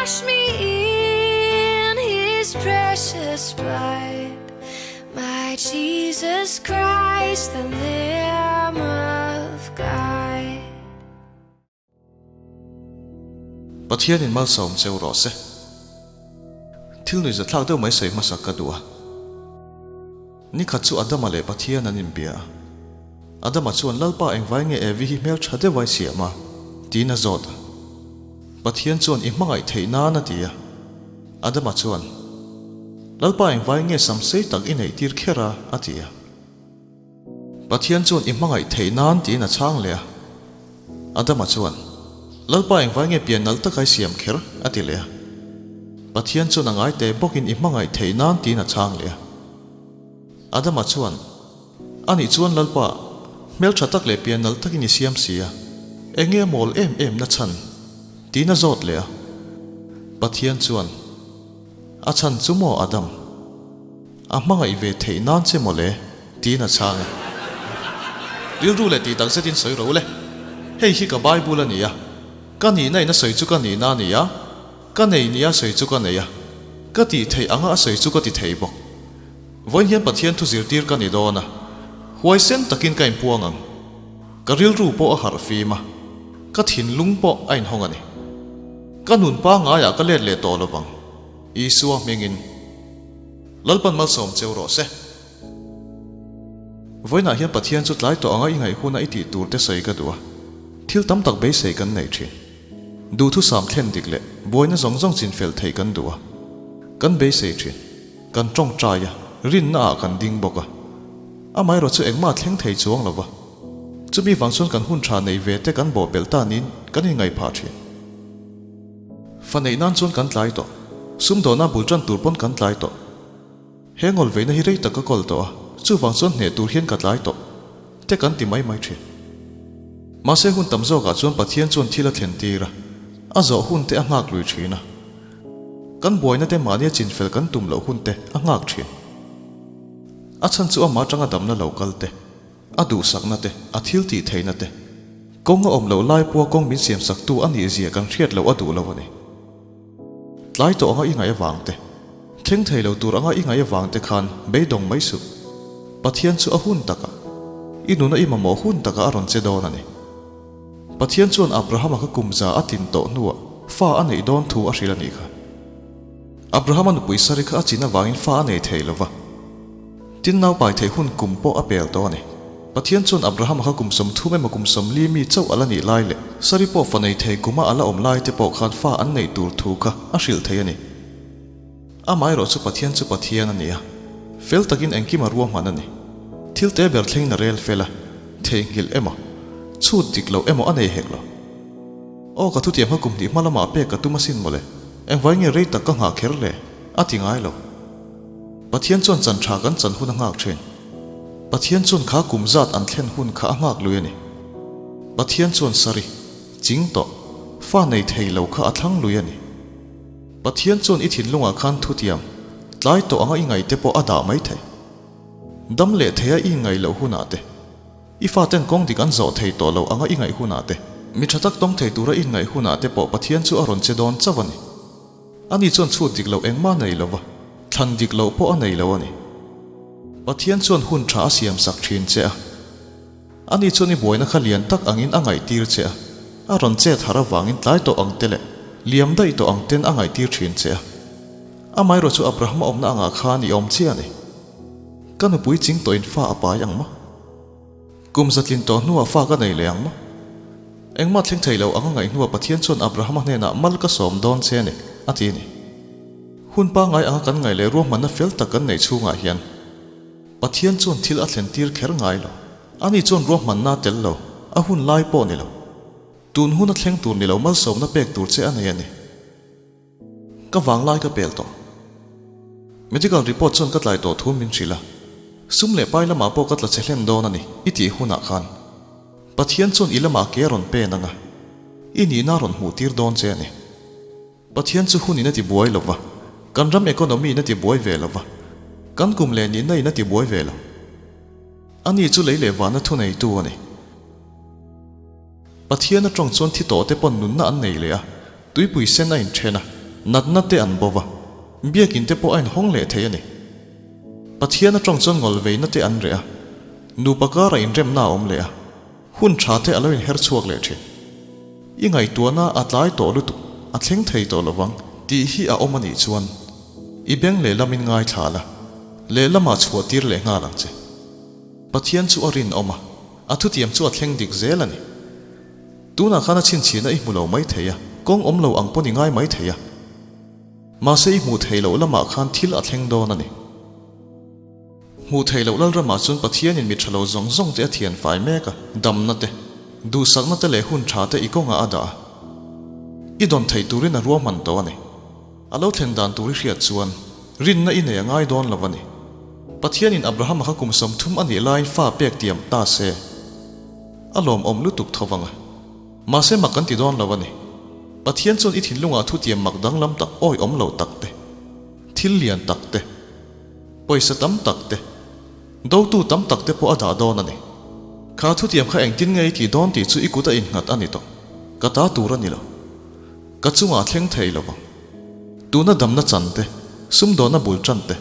Wash me in His precious blood, my Jesus Christ, the Lamb of God. Pathianin malsawm cheu rawh se. Thil nuihzathlak deuh mai sawi hmasak ka duh a. Nikhat chu Adama leh Pathian an inbia a. Adama chuan Lalpa engvai nge Evi hi hmel tha deuh ai siam a? tiin a zawt a. Pathian chuan i hmangaih theih nan a ti a. Adama chuan, Lalpa engvai nge sam sei tak i neih tir kher a? a ti a. Pathian chuan i hmangaih theih nan tiin a chhang leh a. Adama chuan, Lalpa engvai nge pian nalh tak ai siam kher? a ti leh a. Pathian chuan a ngai teh bawkin i hmangaih theih nan tiin a chhang leh a. Adama chuan, Anih chuan Lalpa, hmeltha tak leh pian nalh takin i siam si a, enge a mawl em em na chhan? tiin a zawt leh a. Pathian chuan, A chhan chu maw Adam? A hmangaih ve theih nan che maw le? tiin a chhang a. Rilru leh tih tak zetin sawi ro le. Hei hi ka Bible a ni a, ka nihna in a sawi chu ka nihna a ni a, ka nei nia sawi chu ka nei a, ka tih theih anga a sawi chu ka ti thei bawk. Vawiin hian Pathian thu zirtir ka ni dawn a, huaisen takin ka inpuang ang. Ka rilru pawh a harh fim a, ka thinlung pawh a inhawng a ni. Ka nun pangaiah ka let leh tawh lo vang. Isua hmingin Lalpan malsawm cheu rawh se. Vawiinah hian Pathian chu tlai tawh anga i ngaih huna i tih tur te sawi ka duh a, thil tam tak beisei kan nei thin. Duhthusam thlen dik leh buaina zawng zawng chinfel theih kan duh a, kan beisei thin. Kan tawngtai a, rinna ah kan ding bawk a. Amaherawh chu engmah thleng thei chuang lo va. Chumi vang chuan kan hun tha nei ve te kan bawh belh ta niin kan inngaih phah thin. Fa neih nan chuan kan tlai tawh. Sumdawhna bul tan tur pawn kan tlai tawh. He ngawl veina hi rei tak ka kawl tawh a, chuvang chuan hneh tur hian ka tlai tawh te kan ti mai mai thin. Mahse hun tam zawkah chuan Pathian chuan thil a thlen tir a, a zawh hun te a nghak lui thin a. Kan buaina te mahnia chinfel kan tum loh hun te a nghak thin. A chhan chu amah atanga damna lo kal te, a duhsakna te, a thil tih theihna te, kawng a awm loh lai pawha kawng min siamsaktu a nih zia kan hriat loh a duh lo a ni. Tlai tawh anga i ngaih avang te, thleng thei lo tur anga i ngaih avang te khan beidawng mai suh. Pathian chu a hun takah, i nuna i mamawh hun takah a rawn che dawn a ni. Pathian chuan Abrahama kha kum za a tlin tawh hnuah fa a neih dawn thu a hrilh a nih kha. Abrahama nupui Sari kha a chin avangin fa a nei thei lo va. Tin naupai theih hun kum pawh a pel tawh a ni. Pathian chuan Abrahama kha kum 30 emaw kum 40 mi chauh a la nih lai leh Sari pawh fa nei thei kuma a la awm lai te pawh khan fa an neih tur thu kha a hrilh thei a ni. Amaherawh chu Pathian chu Pathian a ni a, fel takin engkim a ruahman a ni. Thil te ber thlengin a rel fel a, theihnghilh emaw, chhut dik loh emaw a nei hek lo. Aw ka thutiam kha kum hnih hma lamah pek ka tum asin mawle, engvai nge rei tak ka nghah kher le? a ti ngai lo. Pathian chuan chan tha kan chan hun a nghak thin. Pathian chuan kha kum zat an thlen hun kha a nghak lui a ni. Pathian chuan sari, ching tawh, fa nei thei lo kha a thlang lui a ni. Pathian chuan i thinlungah khan thutiam, tlai tawh anga i ngaih te pawh a dah mai thei. Dam leh theia i ingaih loh hunah te, i faten kawng dik an zawh thei tawh lo anga i ngaih hunah te, mi tha tak tawng thei tura i inngaih hunah te pawh Pathian chu a rawn che dawn chauh a ni. Ani chuan chhut dik loh engmah a nei lo va, thlan dik loh pawh a nei lo a ni. Pathian chuan hun tha a siamsak thin che a. Ani chuan i buaina kha lian tak angin a ngaihtir che a, a rawn chet harh avangin tlai tawh ang te leh liam daih tawh ang ten a ngaihtir thin che a. Amaherawh chu Abrahama awmna angah khan i awm chiah a ni. Ka nupui ching tawhin fa a pai ang maw? Kum zatlin tawh hnuah fa ka nei leh ang maw? Engmah thleng thei lo ang a ngaih hnuah Pathian chuan Abrahama hnenah mal ka sawm dawn che a ni, a ti a ni. Hun pangngai anga kan ngaih leh ruahmanna fel tak kan neih chhungah hian, Pathian chuan thil a thlen tir kher ngai lo. Ani chuan ruahmanna a tel lo, a hun lai pawh ni lo. Tun hun a thleng tur ni lo malsawmna pek tur che a nei a ni. Ka vang lai ka pel tawh. Medical report chuan ka tlai tawh thu min hrilh a. Sum leh pai lamah pawh ka tla che hlen dawn a ni, i tih hunah khan. Pathian chuan i lamah ke a rawn pen ang a, i nihna a rawn hmuh tir dawn che a ni. Pathian chu hunin a ti buai lo va, kan ram economy in a ti buai ve lo va, kan kum leh nihna in a ti buai ve lo. Ani chu lei leh vana thuneitu a ni. Pathian atang chuan thi tawh te pawn nunna an nei leh a, tuipui sen a inthen a. Natna te an bo va, biakin te pawh a inhawng leh thei a ni. Pathian atang chuan ngawlveina te an reh a, nupa kara inremna a awm leh a, hun tha te a lo inher chhuak leh thin. I ngaihtuahna a tlai tawh lutuk, a thleng thei tawh lovang tih hi a awm a nih chuan i beng lehlamin ngaithla la, lehlamah chhuah tir leh nghal ang che. Pathian chu a rinawm a, a thutiam chu a thleng dik zel a ni. Tunah khan a chhinchhihna i hmu lo mai thei a, kawng awm lo ang pawn i ngai mai thei a. Mahse i hmuh theih loh lamah khan thil a thleng dawn a ni. Hmuh theih loh Lalramah chuan Pathianin mi tha lo zawng zawng te a thian fai mek a, damna te, duhsakna te leh hun tha te i kawngah a dah a. I dawn theih turin a ruahman tawh a ni. A lo thlen dan tur i hriat chuan rinna i nei a ngai dawn lo a ni. Pathianin Abrahama kha kum 30 a nih laiin fa pek tiam ta se, a lawmawm lutuk tho vang a. Mahse mak kan ti dawn lo a ni. Pathian chuan i thinlungah thutiam mak danglam tak awi awm lo tak te, thil lian tak te, pawisa tam tak te, dotu tam tak te pawh a dah dawn a ni. Kha thutiam kha engtin nge i tih dawn tih chu i kut a innghat a ni tawh. Ka ta tur a ni lo. Ka chungah thleng thei lo vang. Tuna damna chan te, sumdawna bul tan te,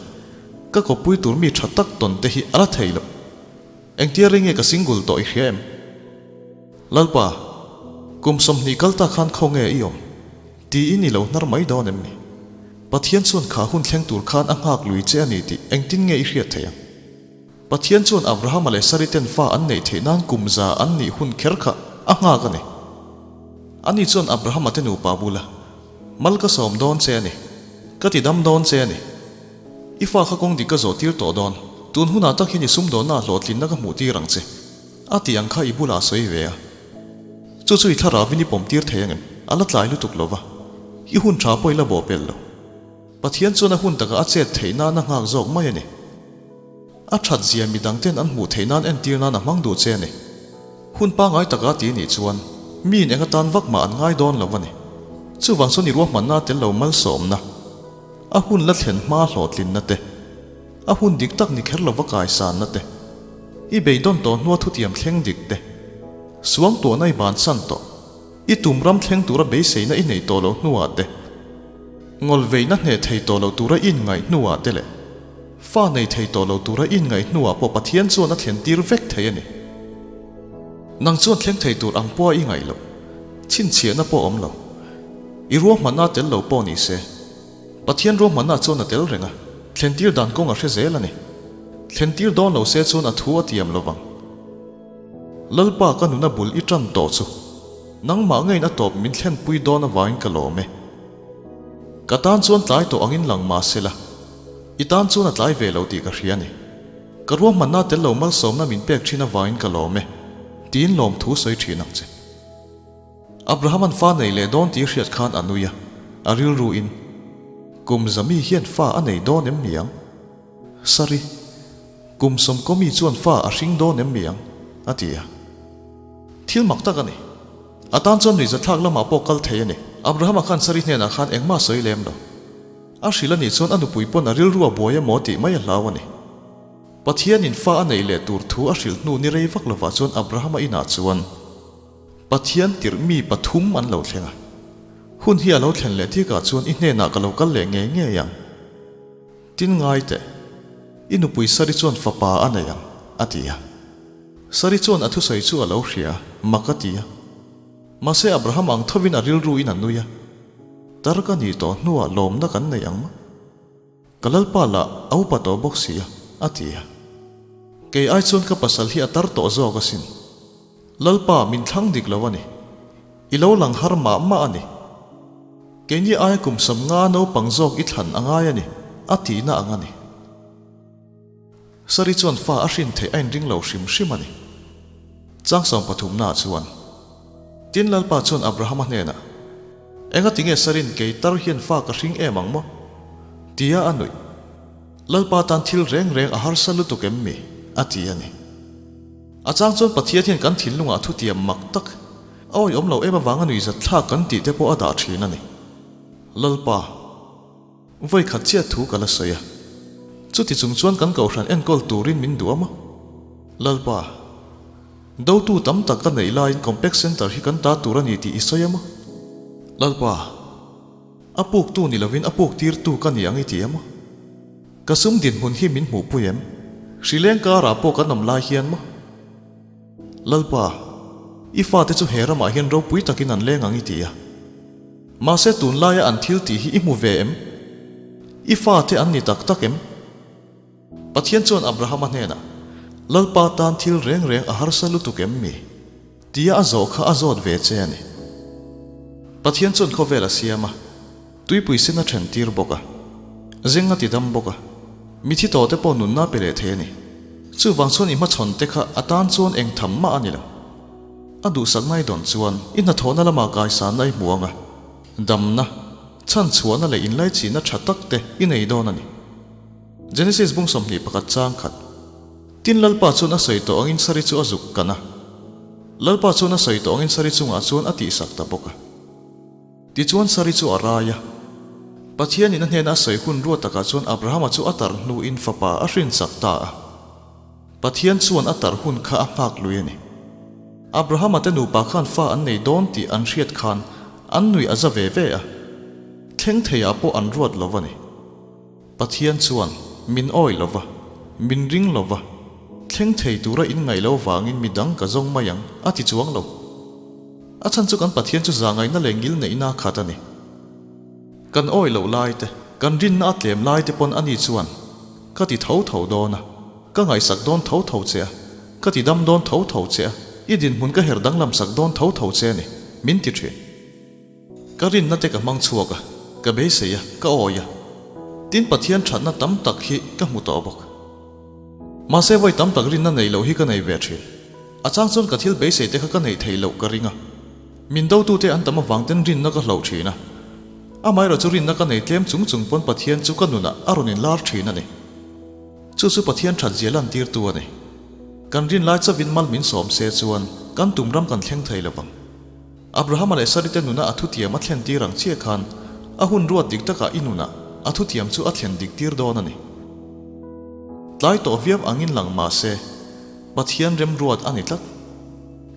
ka kawppui tur mi tha tak tawn te hi a la thei lo. Engtia rei nge ka single tawh i hria em? Lalpa, kum 20 kal ta khan khaw nge i awm? Tiin i lo hnar mai dawn em ni? Pathian chuan kha hun thleng tur khan a nghak lui che a ni tih engtin nge i hriat theih ang? Pathian chuan Abrahama leh Sari ten fa an neih theih nan kum za an nih hun kher kha a nghak a ni. Ani chuan Abrahama te nupa bula, Mal ka sawm dawn che a ni. Ka ti dam dawn che a ni. I fa kha kawng dik ka zawh tir tawh dawn. Tun hunah tak hian i sumdawnna ah hlawhtlinna ka hmuh tir ang che. A tih ang kha i bulah a sawi ve a. Chu chu i thlarauin i pawm tir thei angem? A la tlai lutuk lo va. I hun tha pawh i la bawh pel lo. Pathian chuan a hun takah a chet theih nan a nghak zawk mai a ni. A that zia mi dangten an hmuh theih nan entir nan a hmang duh che a ni. Hun pangngai taka ti nih chuan miin eng atan vak mah an ngai dawn lo a ni. Chuvang chuan i ruahmanna tel lo malsawmna, a hun la thlen hma hlawhtlinna te, a hun dik tak ni kher lova kaisanna te, i beidawn tawh hnua thutiam thleng dik te, suangtuahna i bansan tawh, i tum ram thleng tura beiseina i neih tawh loh hnuah te, ngawlveina hneh thei tawh loh tura i inngaih hnuah te leh fa nei thei tawh lo tura i inngaih hnuah pawh Pathian chuan a thlen tir vek thei a ni. Nang chuan thleng thei tur ang pawha i ngaih loh, chhinchhiahna pawh awm lo. I ruahmanna tel lo pawh ni se, Pathian ruahmanna chuan a tel reng a, thlen tir dan kawng a hre zel a ni. Thlen tir dawn lo se chuan a thu a tiam lo vang. Lalpa ka nuna bul i tan tawh chu, nangmah ngeiin a tawp min thlenpui dawn avangin ka lawm e. Ka tan chuan tlai tawh angin lang mah se la, i tan chuan a tlai ve lo tih ka hria a ni. Ka ruahmanna tel lo malsawmna min pek thin avangin ka lawm e, tiin lawmthu sawi thin ang che. Abrahaman fa nei leh dawn tih hriat khan a nui a, a rilruin, Kum zami hian fa a nei dawn em mi ang? Sari, kum sawmkaw mi chuan fa a hring dawn em mi ang? a ti a. Thil mak tak a ni. A tan chuan nuihzathlak lamah pawh kal thei a ni. Abrahama khan Sari hnenah khan engmah sawi lem lo. A hrilh a nih chuan a nupui pawn a rilru a buai emaw tih mai a hlau a ni. Pathianin fa a neih leh tur thu a hrilh hnu ni rei vak lovah chuan Abrahama inah chuan Pathian tirh mi pathum an lo thleng a. Hun hi a lo thlen leh tikah chuan i hnenah ka lo kal leh ngei ngei ang. Tin ngai teh, i nupui Sari chuan fapa a nei ang, a ti a. Sari chuan a thusawi chu a lo hria a, mak a ti a. Mahse Abraham ang thovin a rilruin a nui a. Tar ka nih tawh hnuah lawmna kan nei ang maw? Ka Lalpa lah a upa tawh bawk si a, a ti a. Kei ai chuan ka pasal hi a tar tawh zawk asin. Lalpa min thlang dik lo a ni. I lo lang har mah mah a ni. Keini aia kum 50 naupang zawk i thlan a ngai a ni, a tihna ang a ni. Sari chuan fa a hrin theih a inring lo hrim hrim a ni. Chang 13 naah chuan, Tin Lalpa chuan Abrahama hnenah, Enga tinge Sarin kei tar hian fa ka hring em ang maw? tia a nuih. Lalpa tan thil reng reng a harsa lutuk em mi? a ti a ni. A chang chuan Pathian hian kan thinlungah thutiam mak tak, a awihawm lo em avanga nuihzat thlak kan tih te pawh a dah thin a ni. Lalpa, vawi khat chiah thu ka la sawi a, chuti chung chuan kan kohhran enkawl turin min duh a maw? Lalpa, dotu tam tak ka neih laiin Compact Center hi kan ta tur a ni tih i sawi a maw? Lalpa. A puktu ni lovin a puk tirtu ka ni ang i ti em? Ka sum dinhmun hi min hmuhpui em? Hrileng karah pawh kan awm lai hian maw? Lalpa, i fate chu he ramah hian ropui takin an leng ang i ti a. Mahse tunlaia an thil tih hi i hmu ve em? I fate an ni tak tak em? Pathian chuan Abrahama hnenah, Lalpa tan thil reng reng a harsa lutuk em mi? Tia a zawh kha a zawt ve che a ni. Pathian chuan khawvel a siam a, tuipui sen a then tir bawk a, zeng a ti dam bawk a, mithi tawh te pawh nunna pe leh thei a ni. Chuvang chuan i hmachhawn te kha a tan chuan eng tham mah a ni lo. A duhsak ngai dawn chuan i hnathawhna lamah kaisanna i hmu ang a, damna, chhanchhuahna leh inlaichihna tha tak te i nei dawn a ni. Genesis bung 21 chang khat. Tin Lalpa chuan a sawi tawh angin Sari chu a zuk kan a. Lalpa chuan a sawi tawh angin Sari chungah chuan a tihsak ta bawk a. Tichuan Sari chu a rai a. Pathianin a hnena a sawi hun ruat takah chuan Abrahama chu a tar hnuin fapa a hrinsak ta a. Pathian chuan a tar hun kha a nghak lui a ni. Abrahama te nupa khan fa an nei dawn tih an hriat khan an nuih a za ve ve a. Thleng theiah pawh an ruat lo a ni. Pathian chuan min awi lo va, min ring lo va, thleng thei tura in ngaih lo vangin mi dang ka zawng mai ang, a ti chuang lo. A chhan chu kan Pathian chu zahngaihna leh ngil neihna a khat a ni. Kan awi loh lai te, kan rinna a tlem lai te pawn ani chuan, Ka ti tho tho dawn a, ka ngaihsak dawn tho tho che a, ka ti dam dawn tho tho che a, i dinhmun ka her danglam sak dawn tho tho che a ni, min ti thin. Ka rinna te ka hmang chhuak a, ka beisei a, ka awi a. Tin Pathian thatna tam tak hi ka hmu tawh bawk. Mahse vawi tam tak rinna nei loh hi ka nei ve thin. A chang chuan ka thil beisei te kha ka neih theih loh ka ring a. Min dotute an tam avang ten rinna ka hloh thin a. Amaherawh chu rinna ka nei tlem chung chung pawn Pathian chu ka nunah a rawn inlar thin a ni. Chu chu Pathian that zia lantirtu a ni. Kan rin lai chauhin mal min sawm se chuan kan tum ram kan thleng thei lovang. Abrahama leh Sarite nuna a thutiam a thlen tir ang chiah khan a hun ruat dik takah i nunah a thutiam chu a thlen dik tir dawn a ni. Tlai tawh viau angin lang mah se, Pathian remruat a ni tlat.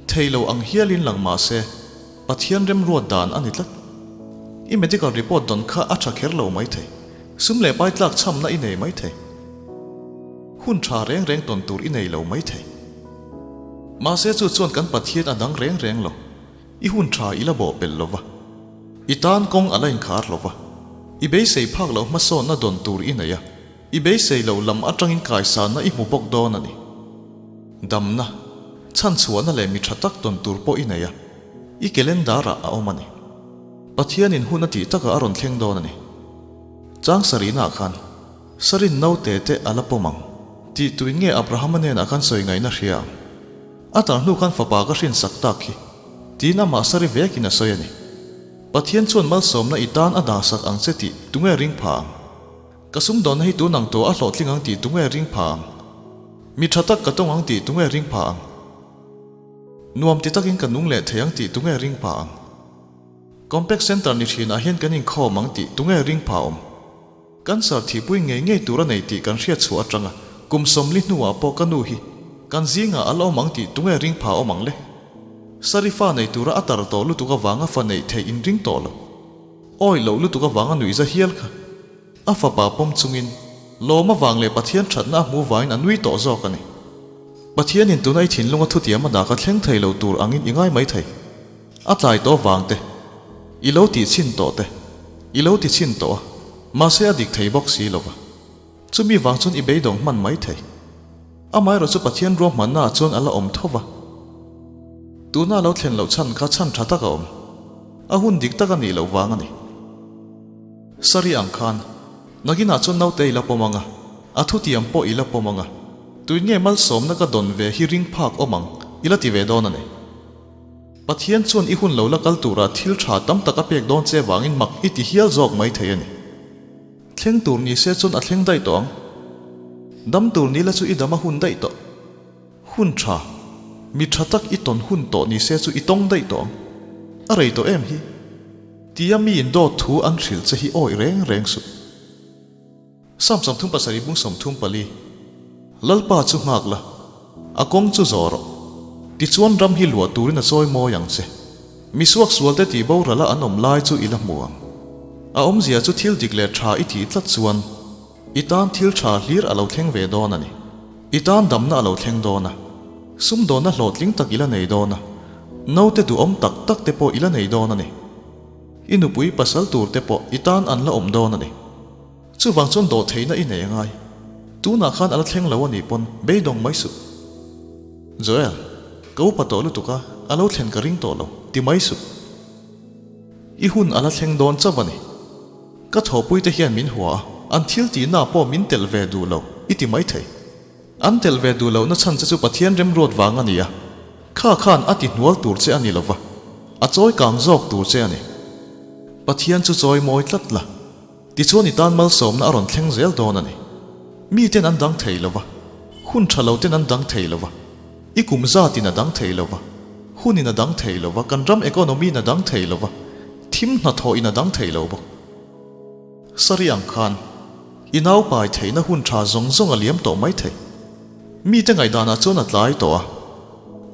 Thei lo ang hialin lang mah se, Pathian remruat dan a ni tlat. I medical report dawn kha a tha kher lo mai thei. Sum leh pai tlak chhamna i nei mai thei. Hun tha reng reng tawn tur i nei lo mai thei. Mahse chu chuan kan Pathian a dang reng reng lo. I hun tha i la bawh pelh lo va. I tan kawng a la inkhar lo va. I beisei phak loh hmasawnna dawn tur i nei a. I beisei loh lam atangin kaisanna i hmu bawk dawn a ni. Damna, chhanchhuahna leh mi tha tak dawn tur pawh i nei a. I calendar-ah a awm a ni. Pathianin hun a tih takah a rawn thleng dawn a ni. Chang sarihnaah khan. Sarin naute te a la pawm ang. Tih tuin nge Abrahama hnenah khan sawi ngaihna hria ang? A tar hnu khan fapa ka hrinsak tak hi. Tiin amah sari vekin a sawi a ni. Pathian chuan malsawmna i tan a dahsak ang che tih tunge ring pha ang? Ka sumdawnna hi tun ang tawh a hlawhtling ang tih tunge ring pha ang? Mi tha tak ka tawng ang tih tunge ring pha ang? Nuam ti takin ka nung leh thei ang tih tunge ring pha ang? Compact Center ni thinah hian kan inkhawm ang tih tunge ring pha awm? Cancer thihpui ngei ngei tur a nei tih kan hriat chhuah atanga kum 40 hnuah pawh ka nu hi kan zingah a la awm ang tih tunge ring pha awm ang le? Sarifa nei tura a tar tawh lutuk avanga fa neih theih in ring tawh lo. Awi loh lutuk avanga nuih za hial kha. A fapa pawm chungin lawm avang leh Pathian thatna a hmu vangin a nui tawh zawk a ni. Pathianin tuna i thinlunga thutiam a dah kha thleng thei lo tur angin i ngai mai thei. A tlai tawh vang te, i lo tih chhin tawh te, i lo ti chhin tawh a, mahse a dik thei bawk si lova. Chumi vang chuan i beidawng hman mai thei. Amaherawh chu Pathian ruahmanna ah chuan a la awm tho va. Tuna a lo thlen loh chhan kha chhan tha tak a awm. A hun dik tak a nih loh vang a ni. Sari ang khan, nakinah chuan naute i la pawm ang a, a thutiam pawh i la pawm ang a, tuin nge malsawmna ka dawn ve hi ring phak awm ang i la ti ve dawn a ni. Pathian chuan i hun lo la kal turah thil tha tam tak a pek dawn che vangin mak i ti hial zawk mai thei a ni. Thleng tur ni se chuan a thleng daih tawh ang. Dam tur ni la chu i dam a hun daih tawh. Hun tha, mi tha tak i tawn hun tawh ni se chu i tawng daih tawh ang. A rei tawh em hi? Tia mi in dawt thu an hrilh che hi awih reng reng suh. Sam 37 bung 34, Lalpa chu nghak la, a kawng chu zawh rawh. Tichuan ram hi luah turin a chawi mawi ang che. Mi suaksualte tih borala an awm lai chu i la hmu ang. A awmzia chu thil dik leh tha i tih tlat chuan i tan thil tha hlir a lo thleng ve dawn a ni. I tan damna a lo thleng dawn a, sumdawnna hlawhtling tak i la nei dawn a, naute duhawm tak tak te pawh i la nei dawn a ni. I nupui pasal tur te pawh i tan an la awm dawn a ni. Chuvang chuan dawhtheihna i nei a ngai. Tunah khan a la thleng lo a nih pawn beidawng mai suh. Joel, ka upa tawh lutuk a, a lo thlen ka ring tawh lo, ti mai suh. I hun a la thleng dawn chauh a ni. Ka thawhpuite hian min hua a, an thil tihnaah pawh min telh ve duh lo, i ti mai thei. An telh ve duh lohna chhan che chu Pathian remruat vang a ni a, kha khan a ti hnual tur che a ni lova, a chawi kang zawk tur che a ni. Pathian chu chawi mawi tlat la, tichuan i tan malsawmna a rawn thleng zel dawn a ni. Miten an dang thei lova, hun tha lo ten an dang thei lova, i kum zatin a dang thei lova, hunin a dang thei lova, kan ram economy in a dang thei lova, thim hnathawh in a dang thei lo bawk. Sari ang khan i nau pai theihna hun tha zawng zawng a liam tawh mai thei. Mite ngaihdanah chuan a tlai tawh a,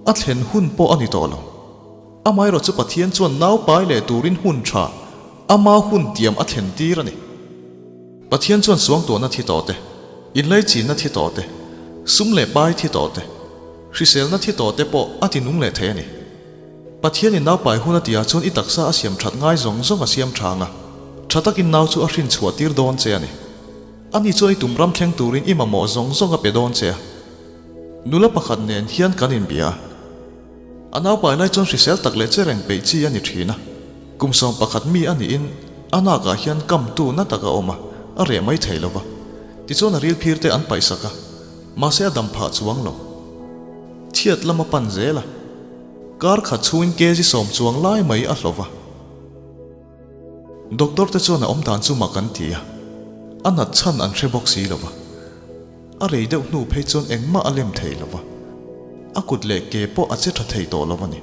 a thlen hun pawh a ni tawh lo. Amaherawh chu Pathian chuan nau pai leh turin hun tha ama hun tiam a thlen tir a ni. Pathian chuan suangtuahna thi tawh te, inlaichinna thi tawh te, sum leh pai thi tawh te, hriselna thi tawh te pawh a ti nung leh thei a ni. Pathianin nau pai hun a tihah chuan i taksa a siam that ngai zawng zawng a siam tha ang a, tha takin nau chu a hrin chhuah tir dawn che a ni. Ani chuan i tum ram thleng turin i mamawh zawng zawng a pe dawn che a. Nula pakhat nen hian kan inbia a. A nau pai lai chuan hrisel tak leh che reng peih chi a ni thin a. Kum 11 mi a niin a nakah hian kamtu na tak a awm a, a reh mai thei lo va. Tichuan a ril phir te an paih sak a, mahse a dam phah chuang lo. Chhiat lam a pan zel a. Kar khat chhungin kg 10 chuang lai mai a hlawh va. Doctor te chuan a awm dan chu mak an ti a, a nat chhan an hre bawk si lo va. A rei deuh hnu phei chuan engmah a lem thei lo va, a kut leh ke pawh a che tha thei tawh lo a ni.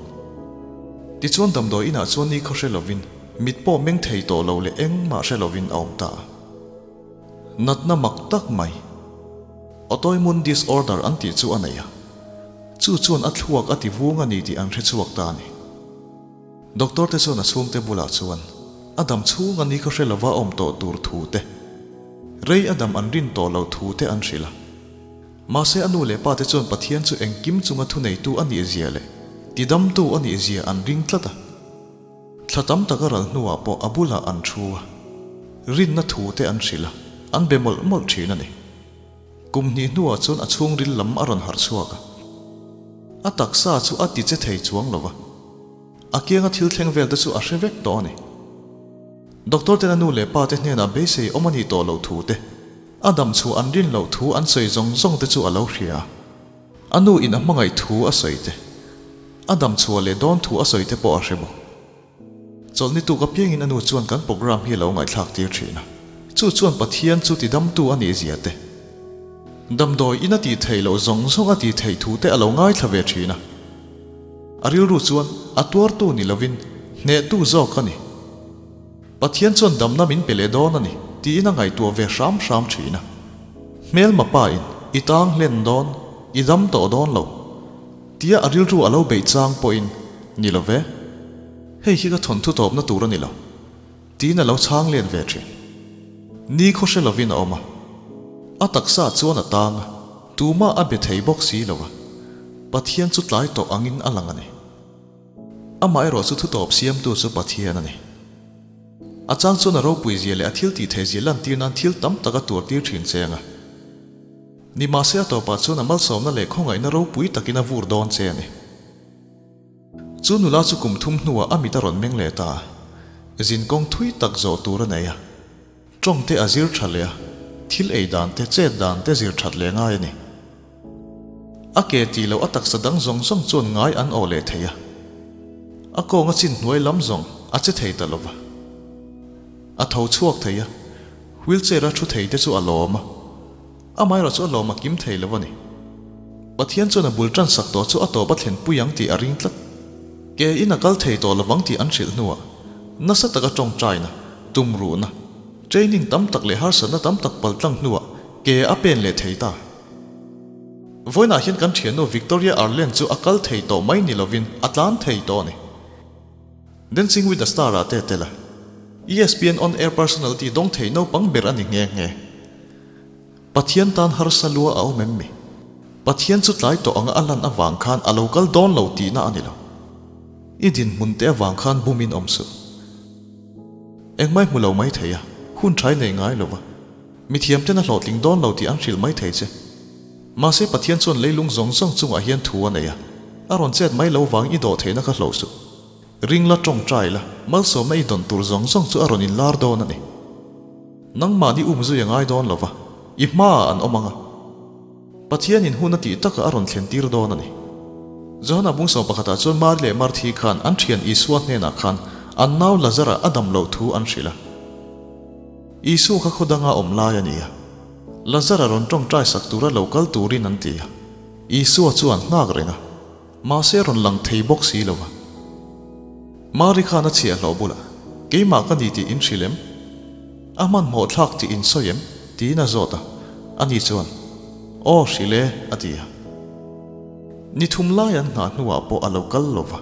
Tichuan damdawi inah chuan ni khaw hre lovin, mit pawh meng thei tawh lo leh engmah hre lovin a awm ta a. Natna mak tak mai, autoimmune disorder an tih chu a nei a, chu chuan a thluak a ti vung a ni tih an hre chhuak ta a ni. Doctor te chuan a chhungte bulah chuan a dam chhung a ni khaw hre lova awm tawh tur thu te, rei a dam an rin tawh loh thu te an hrilh a. Mahse a nu leh pa te chuan Pathian chu engkim chunga thuneitu a nih zia leh tidamtu a nih zia an ring tlat a. Thla tam tak a ral hnuah pawh a bulah an thu a, rinna thu te an hrilh a, an be mawlh mawlh thin a ni. Kum hnih hnuah chuan a chhungril lam a rawn harh chhuak a. A taksa chu a ti che thei chuang lo va. A kianga thil thleng vel te chu a hre vek tawh a ni. Doctor ten a nu leh pa te hnenah beisei awm a nih tawh loh thu te, a dam chhuah an rin loh thu an sawi zawng zawng te chu a lo hria a. A nu in a hmangaih thu a sawi te, a dam chhuah leh dawn thu a sawi te pawh a hre bawk. Chawlhni tuk apiangin a nu chuan kan program hi a lo ngaihthlak tir thin a, chu chuan Pathian chu tidamtu a nih zia te, damdawi in a tih theih loh zawng zawng a tih theih thu te a lo ngaithla ve thin a. A rilru chuan a tuartu ni lovin hnehtu zawk a ni. Pathian chuan damna min pe leh dawn a ni tiin a ngaihtuah ve hram hram thin a. Hmelma pa in i tang hlen dawn, i dam tawh dawn lo. Tia a rilru a lo beih chang pawhin, Ni lo ve. Hei hi ka thawnthu tawpna tur a ni lo. Tiin a lo chhang len ve thin. Ni khaw hre lovin a awm a. A taksa chuan a tang a, tumah a be thei bawk si lo a. Pathian chu tlai tawh angin a lang a ni. Amaherawh chu thutawp siamtu chu Pathian a ni. A chang chuan a ropui zia leh a thil tih theih zia lantir nan thil tam tak a tuartir thin cheng a. Nimahse a tawpah chuan a malsawmna leh khawngaihna ropui takin a vur dawn che a ni. Chu nula chu kum thum hnuah a mit a rawn meng leh ta a, zinkawng thui tak zawh tur a nei a. Tawng te a zir tha leh a, thil ei dan te, chet dan te zir that leh ngai a ni. A ke tih loh a taksa dang zawng zawng chuan ngai an aw leh thei a. A kawng a chin hnuai lam zawng a che thei ta lova. A tho chhuak thei a, wheelchair a thu thei te chu a lawm a. Amaherawh chu a lawm a kim thei lo a ni. Pathian chuan a bul tan sak tawh chu a tawp a thlen pui ang tih a ring tlat. Ke in a kal thei tawh lovang tih an hrilh hnuah nasa taka tawngtaina, tumruhna, training tam tak leh harsatna tam tak paltlang hnuah ke a pen leh thei ta. Vawiinah hian kan thiannu Victoria Arlen chu a kal thei tawh mai ni lovin a tlan thei tawh a ni. Dancing with the Star ah te a tel a. ESPN On Air Personality dawng thei naupang ber a ni nghe nghe. Pathian tan harsa lua a awm em mi? Pathian chu tlai tawh anga a lan avang khan a lo kal dawn lo tihna a ni lo. I dinhmun te avang khan bumin awm suh. Engmai hmu lo mai thei a, hun tha i nei ngai lo va. Mithiam ten a hlawhtling dawn lo tih an hrilh mai thei che. Mahse Pathian chuan leilung zawng zawng chungah hian thu a nei a, a rawn chet mai lo vang i dawh theihna kha hloh suh. Ring la tawngtai la, malsawmna i dawn tur zawng zawng chu a rawn inlar dawn a ni. Nangmahni um zui a ngai dawn lo va, i hmaah an awm ang a. Pathianin hun a tih takah a rawn thlen tir dawn a ni. Johana bungsawm pakhatah chuan Mari leh Marthi khan an thian Isua hnenah khan an nau Lazara a dam loh thu an hrilh a. Isua kha khaw danga awm lai a ni a. Lazara rawn tawngtai sak tura lo kal turin an ti a. Isua chu an nghak reng a. Mahse rawn lang thei bawk si lo va. Mari khan a chhiahhlawh bulah, Keimah ka ni tih in hrilh em? A hmanhmawh thlak tih in sawi em? tiin a zawt a. Ani chuan, Aw hrilh e, a ti a. Ni thum lai an nghah hnuah pawh a lo kal lo va.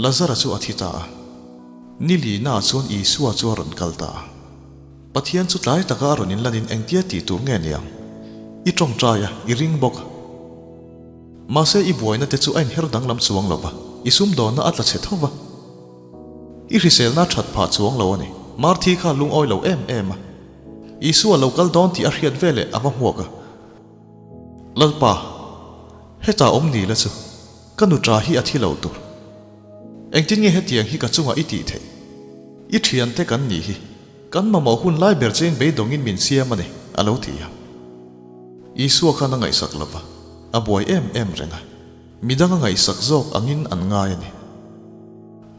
Lazara chu a thi ta a. Ni lina chuan Isua chu a rawn kal ta a. Pathian chu tlai taka a rawn inlanin engtia tih tur nge niang? I tawngtai a, i ring bawk a. Mahse i buaina te chu a inher danglam chuang lo va, i sumdawnna a tla chhe tho va. I hriselna a that phah chuang lo a ni. Marthi kha lungawi lo em em a. Isua lo kal dawn tih a hriat veleh a va hmuak a. Lalpa, hetah awm ni la chu, ka nuṭa hi a thi lo tur. Engtin nge hetiang hi ka chungah i tih theih? I thiante kan nih hi. Kan mamawh hun lai ber cheng beidawngin min siam a ni, a lo ti a. Isua khan a ngaihsak lo va, a buai em em reng a, midang a ngaihsak zawk angin an ngai a ni.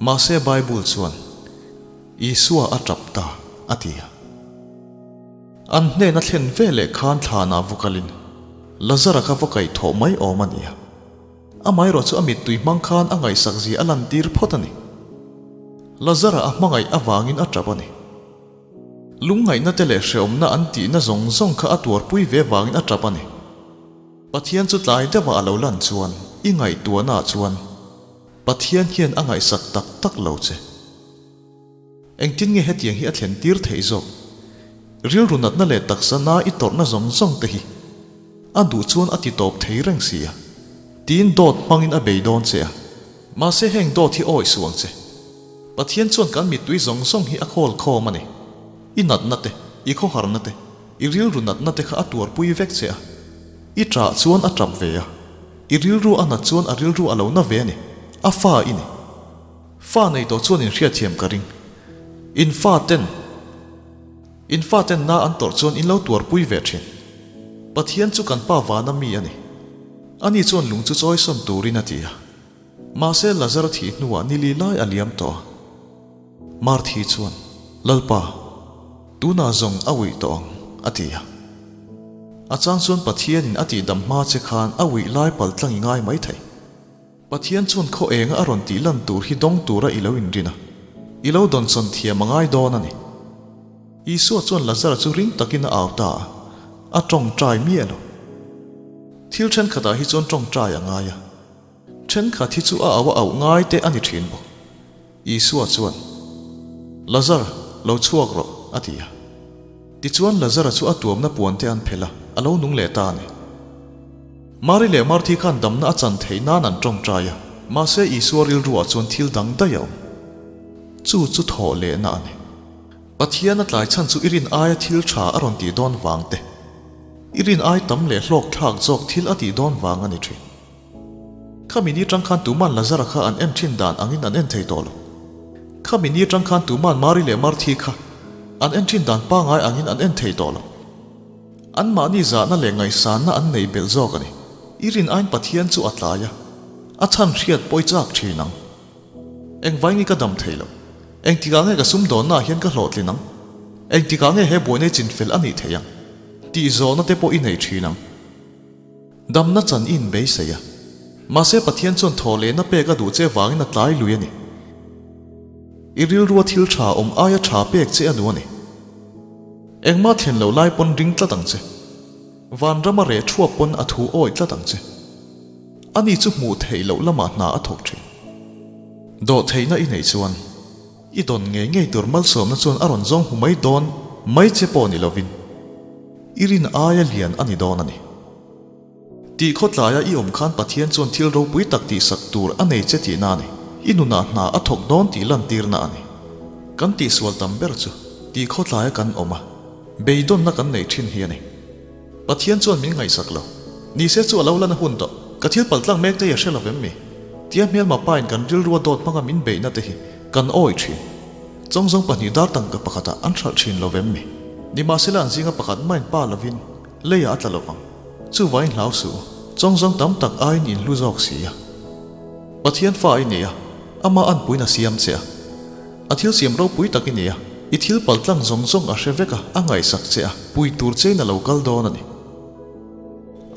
Mahse Bible chuan, Isua a tap ta, a ti a. An hnena thlen veleh khan thlanah va kalin, Lazara kha va kaihthawh mai awm a ni a. Amaherawh chu a mittui hmang khan a ngaihsak zia a lantir phawt a ni. Lazara a hmangaih avangin a tap a ni. Lungngaihna te leh hrehawmna an tihna zawng zawng kha a tuarpui ve vangin a tap a ni. Pathian chu tlai deuhah a lo lan chuan i ngaihtuahnaah chuan Pathian hian a ngaihsak tak tak lo che. Engtin nge hetiang hi a thlen tir theih zawk? Rilru natna leh taksa na i tawrhna zawng zawng te hi a duh chuan a ti tawp thei reng si a, tiin dawt hmangin a bei dawn che a. Mahse heng dawt hi awi suh ang che. Pathian chuan kan mittui zawng zawng hi a khawl khawm a ni. I natna te, i khawharna te, i rilru natna te kha a tuarpui vek che a. I ṭah chuan a ṭap ve a, i rilru a nat chuan a rilru a lo na ve a ni. A fa i ni. Fa nei tawh chuan in hriatthiam ka ring. In fa ten In fa ten na an tawrh chuan in lo tuarpui ve thin. Pathian chu kan pa vana mi a ni. Ani chuan lung chu chawisawn turin a ti a. Mahse Lazar thih hnuah ni li lai a liam tawh a. Marthi chuan, Lalpa, tunah zawng a uih tawh ang, a ti a. A chang chuan Pathianin a tihdam hma che khan a uih lai pal tlang i ngai maithei. Pathian chuan khaw enga a rawn tih lan tur hi dawng tura i lo inrin a, i lo dawnsawn thiam a ngai dawn a ni. Isua chuan Lazara chu ring takin a au ta a, a tawngtai miah lo. Thil thenkhatah hi chuan tawngtai a ngai a, thenkhat hi chu a au a auh ngai te a ni thin bawk. Isua chuan, Lazar, lo chhuak rawh, a ti a. Tichuan Lazara chu a tuamna puan te an phelh a, a lo nung leh ta a ni. Mari leh Marthi khan damna a chan theih nan an tawngtai a, mahse Isua rilruah chuan thil dang daih a awm. Chu chu thawh lehna a ni. Pathian a tlai chhan chu i rin aia thil tha a rawn tih dawn vang te, i rin ai tam leh hlawk thlak zawk thil a tih dawn vang a ni thin. Khami ni tang khan tuman Lazara kha an en thin dan angin an en thei tawh lo. Khami ni tang khan tuman Mari leh Marthi kha an en thin dan pangai angin an en thei tawh lo. Anmahni zahna leh ngaihsanna an nei belh zawk a ni. I rin aiin Pathian chu a tlai a, a chhan hriat pawi chak thin ang. Engvainge ka dam thei lo? Engtikah nge ka sumdawnnaah hian ka hlawhtlin ang? Engtikah nge he buaina i chinfel a nih theih ang? Tih zawhna te pawh i nei thin ang. Damna chan i inbeisei a. Mahse Pathian chuan thaw lehna pek a duh che vangin a tlai lui a ni. I rilrua thil tha awm aia tha pek che a duh a ni. Engmah thlen loh lai pawn ring tlat ang che. Vanrama reh thuap pawn a thu awih tlat ang che. Ani chu hmuh theih loh lamah hna a thawk thin. Dawhtheihna i neih chuan. I dawn ngei ngei tur malsawmna chuan a rawn zawng hmu mai dawn mai che pawh ni lovin i rin aia lian a ni dawn a ni. Tih khawtlaia i awm khan Pathian chuan thil ropui tak tihsak tur a nei che tihna a ni. I nunah hna a thawk dawn tih lantirna a ni. Kan tihsual tam ber chu tih khawtlaia kan awm a, beidawnna kan neih thin hi a ni. Pathian chuan min ngaihsak lo. Nise chu a lo lan a hun tawh. Ka thil paltlang mek te hi a hre lo vem mi? Tia hmelma pain kan rilrua dawt hmanga min beihna te hi kan awi thin. Chawngzawng pahnih dar tangka pakhatah an hralh thin lo vem mi? Nimahsela an zinga pakhat main pa lovin leiah a tla lo vang. Chuvangin hlau suh u. Chawngzawng tam tak aiin in hlu zawk si a. Pathian fa i ni a, amah anpuiin a siam che a. A thil siam ropui tak i ni a, i thil paltlang zawng zawng a hre vek a, a ngaihsak che a, pui tur chein a lo kal dawn a ni.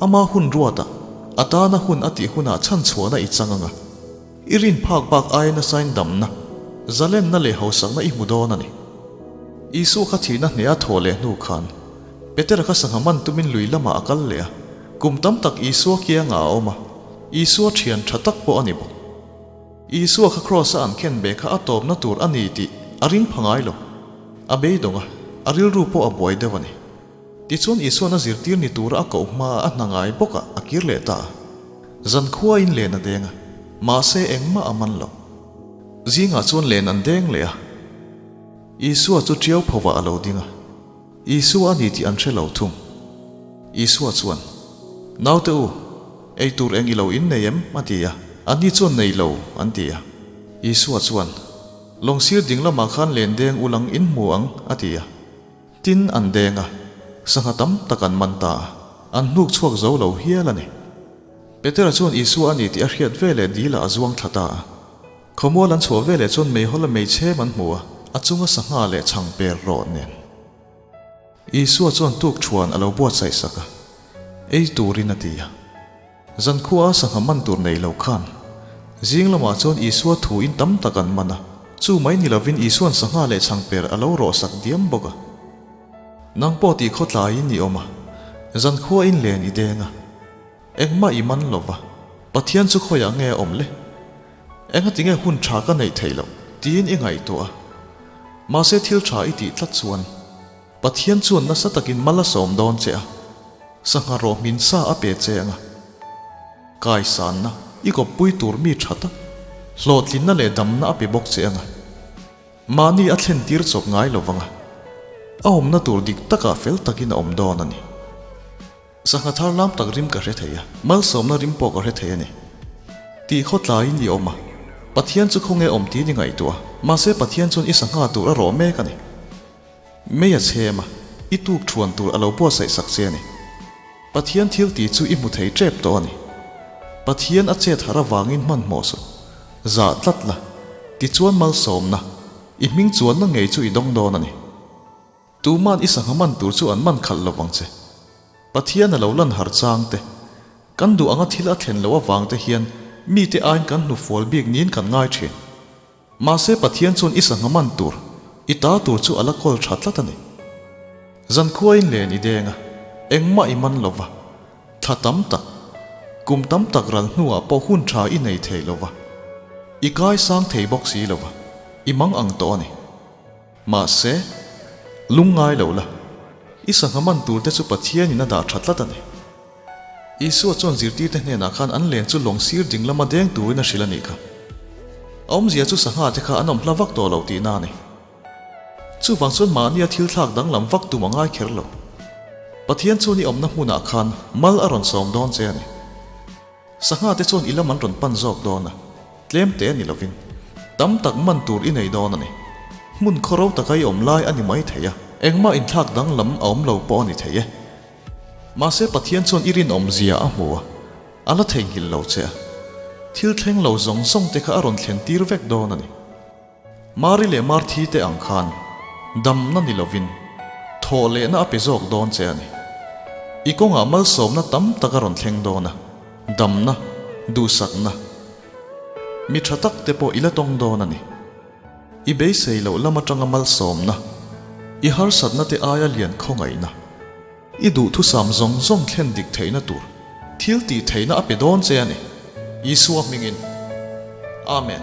Ama hun ruatah, a tana hun a tih hunah chhanchhuahna i chang ang a, i rin phak bak aia nasain damna, zalenna leh hausakna i hmu dawn a ni. Isua kha thihna hneh a thawh leh hnu khan, Petera kha sangha man tumin lui lamah a kal leh a, kum tam tak Isua kiangah a awm a, Isua thian tha tak pawh a ni bawk. Isua kha Kraws-a an khen ve kha a tawpna tur a ni tih a ring pha ngai lo. A beidawng a, a rilru pawh a buai deuh a ni. Tichuan Isua'n a zirtir ni tura a koh hmaa a hna ngai bawkah a kir leh ta a. Zankhuain len a deng a, mahse engmah a man lo. Zingah chuan len an deng leh a. Isua chu ṭiau phovah a lo ding a. Isua a ni tih an hre lo thung. Isua chuan, Naute u, ei tur eng i lo in nei em? a ti a. Anni chuan nei lo, an ti a. Isua chuan, Lawng sir ding lamah khan len deng u lang in hmu ang, a ti a. Tin an deng a, sangha tam tak an man ta a, an hnuk chhuak zo lo hial a ni. Petera chuan Isua a ni tih a hriat veleh dilah a zuang thla ta a. Khawmual an chhuah veleh chuan meihawla meichhem an hmu a, a chunga sangha leh chhang per rawh nen. Isua chuan tuk thuan a lo buatsaih sak a, ei turin a ti a. Zankhua a sangha man tur nei lo khan zing lamah chuan Isua thu in tam tak an man a, chu mai ni lovin Isua'n sangha leh chhang per a lo rawh sak diam bawk a. Nang pawh tih khawtlaiin i awm a, zankhua in len i deng a. Engmah i man lova, Pathian chu khawiah nge a awm le? Engati nge hun tha ka neih theih loh? tiin i ngaihtuah a. Mahse thil tha i tih tlat chuan Pathian chuan nasa takin mal a sawm dawn che a, sangha rawh hmin sa a pe che ang a. Kaisanna i kawppui tur mi tha tak, hlawhtlinna leh damna a pe bawk che ang a. Mahni a thlen tir chawp ngai lovang a, a awmna tur dik takah fel takin a awm dawn a ni. Sangha thar lam tak rim ka hre thei a, malsawmna rim pawh ka hre thei a ni. Tih khawtlaiin i awm a, Pathian chu khawnge awm tiin i ngaihtuah a, mahse Pathian chuan i sangha tur a rawh mek a ni. Mei a chhem a, i tuk thuan tur a lo buatsaih sak che a ni. Pathian thil tih chu i hmu thei tep tawh a ni. Pathian a chet harh avangin hmanhmawh suh, zah tlat la, tichuan malsawmna, i hming chuanna ngei chu i dawng dawn a ni. Tuman i sangha man tur chu an man khalh lo vang che. Pathian a lo lan har chang te, kan duh anga thil a thlen loh avang te hian mite aiin kan hnufual bik niin kan ngai thin. Mahse Pathian chuan i sangha man tur, i ta tur chu a la kawl tha tlat a ni. Zankhuain len i deng a, engmah i man lo va, thla tam tak, kum tam tak ral hnuah pawh hun tha i nei thei lo va, i kaisang thei bawk si lo va, i mang ang tawh a ni. Mahse, lungngai lo la, i sangha man turte chu Pathianin a dah tha tlat a ni. Isua chuan zirtirte hnenah khan an len chu lawng sir ding lama deng turin a hrilh a nih kha. A awmzia chu sangha te kha an awm hla vak tawh lo tihna a ni. Chuvang chuan mahnia thil thlak danglam vak tum a ngai kher lo. Pathian chuan i awmna hmunah khan mal a rawn sawm dawn che a ni. Sangha te chuan i lam an rawn pan zawk dawn a, tlem te a ni lovin, tam tak man tur i nei dawn a ni. Hmun khawro taka i awm lai a ni mai thei a, engmah inthlak danglam a awm lo pawh a ni thei e. Mahse Pathian chuan i rinawmzia a hmu a, a la theihnghilh lo che a. Thil thleng lo zawng zawng te kha a rawn thlen tir vek dawn a ni. Mari leh Marthi te ang khan damna ni lovin thawh lehna a pe zawk dawn che a ni. I kawngah malsawmna tam tak a rawn thleng dawn a, damna, duhsakna, mi tha tak te pawh i la tawng dawn a ni. I beisei loh lam atanga malsawmna, i harsatna te aia lian khawngaihna, i duhthusam zawng zawng thlen dik theihna tur thil tih theihna a pe dawn che a ni. Isua hmingin. Amen.